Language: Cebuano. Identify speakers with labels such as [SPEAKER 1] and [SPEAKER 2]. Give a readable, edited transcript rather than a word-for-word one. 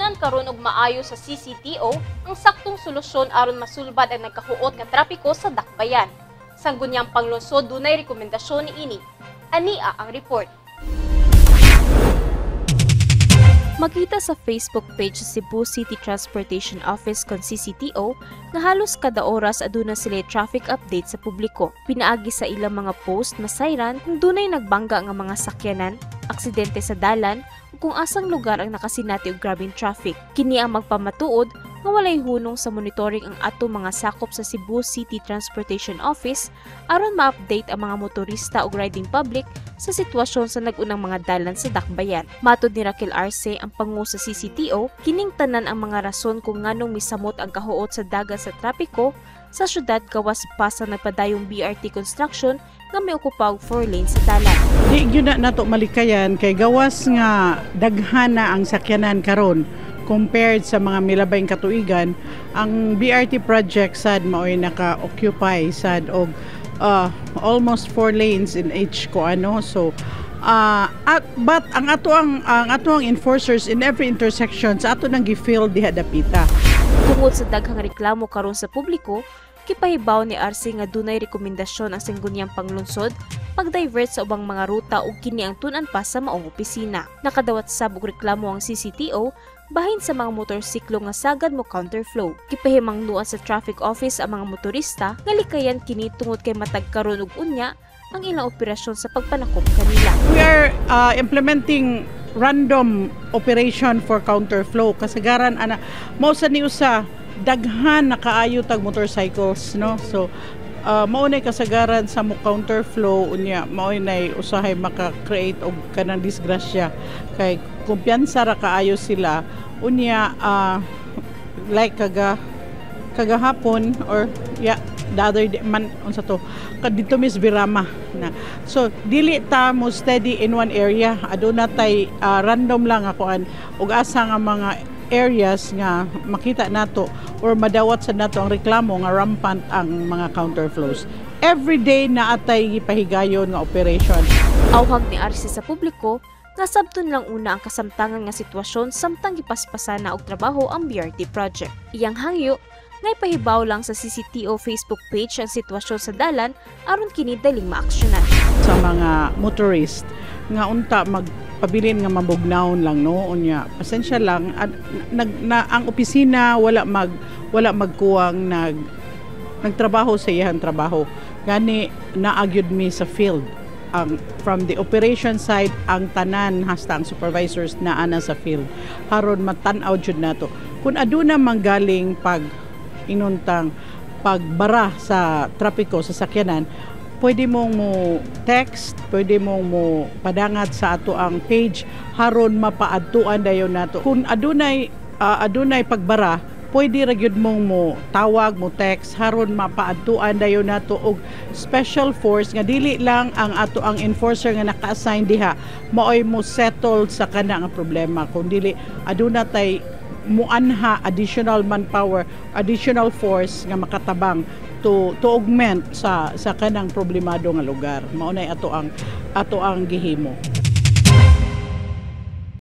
[SPEAKER 1] Gitun-an karon og maayo sa CCTO ang saktong solusyon aron masulbad ang nagkahuot nga trapiko sa Dakbayan. Sangguniang Panglungsod dunay rekomendasyon niini. Ania ang report. Makita sa Facebook page sa Cebu City Transportation Office kon CCTO nga halos kada oras aduna sila traffic update sa publiko. Pinaagi sa ilang mga post, masayran kung dunay nagbangga nga mga sakyanan, aksidente sa dalan, ug kung asang lugar ang nakasinati og grabeng traffic. Kini ang magpamatuod nga walay hunong sa monitoring ang ato mga sakop sa Cebu City Transportation Office aron ma-update ang mga motorista ug riding public sa sitwasyon sa nag-unang mga dalan sa Dakbayan. Matod ni Raquel Arce, ang pangu sa CCTO, kining tanan ang mga rason kung nganong misamot ang kahuot sa dagan sa trapiko sa syudad gawas pa sa nagpadayong BRT construction nga miokupa og 4 lanes sa dalan.
[SPEAKER 2] Di gyud na nato malikayan kay gawas nga daghan na ang sakyanan karon compared sa mga milabayng katuigan, ang BRT project sad maoy naka-occupy sad og almost four lanes in each ko ano. So at but ang ato ang enforcers in every intersection sa ato nang gi-fill diha dapita.
[SPEAKER 1] Tungod sa daghang reklamo karon sa publiko, gipahibaw ni Arce nga dunay rekomendasyon ang Sangguniang Panglungsod pag-divert sa ubang mga ruta ug kini ang tun-an pa sa maong opisina. Nakadawat sab og reklamo ang CCTO bahin sa mga motorsiklo nga sagad mo counterflow. Gipahimangnuan sa traffic office ang mga motorista nga likayan kini tungod kay matag karon ug unya ang ilang operasyon sa pagpanakop kanila.
[SPEAKER 2] We are implementing random operation for counterflow. Kasagaran ana mao sa ni usa daghan na kaayo tag motorcycles, no? So mao nay kasagaran sa mo counterflow, unya mao nay usahay maka-create og kanang disgrasya kay kumpiyansa ra kaayo sila. Unya like kagahapon or yeah, the other day man, unsa to dito, Miss Virama na. So dili ta mo steady in one area, aduna tay random lang ako an ug asa nga mga areas nga makita nato or madawat sa nato ang reklamo nga rampant ang mga counterflows. Every day na atay gipahigayon nga operation.
[SPEAKER 1] Awhag ni Arce sa publiko nga sabton lang una ang kasamtangan nga sitwasyon samtang gipaspasan na og trabaho ang BRT project. Iyang hangyo nga ipahibaw lang sa CCTO Facebook page ang sitwasyon sa dalan aron kini daling maaksyonan.
[SPEAKER 2] Sa mga motorist nga unta magpabilin nga mabugnawon lang, no? Unya pasensya lang at, nag, na, ang opisina wala magkuwang nagtrabaho sa iyang trabaho, gani naa gyud mi sa field. Ang from the operation side, ang tanan hasta ang supervisors naa na sa field haron matan-aw jud nato kung aduna manggaling pag inuntang pagbara sa trapiko sa sakyanan. Pwede mong mo text, pwede mong mo padangat sa ato ang page haron mapaadtuan dayon nato. Kung adunay pagbara, pwede ra gyud mong mo tawag, mo text haron mapaadtuan dayon nato og special force nga dili lang ang ato ang enforcer nga naka-assign diha maoy mo settle sa kana nga problema, kung dili aduna tay muanha additional manpower, additional force nga makatabang to augment sa kanang problemado nga lugar. Mao nay ato ang gihimo.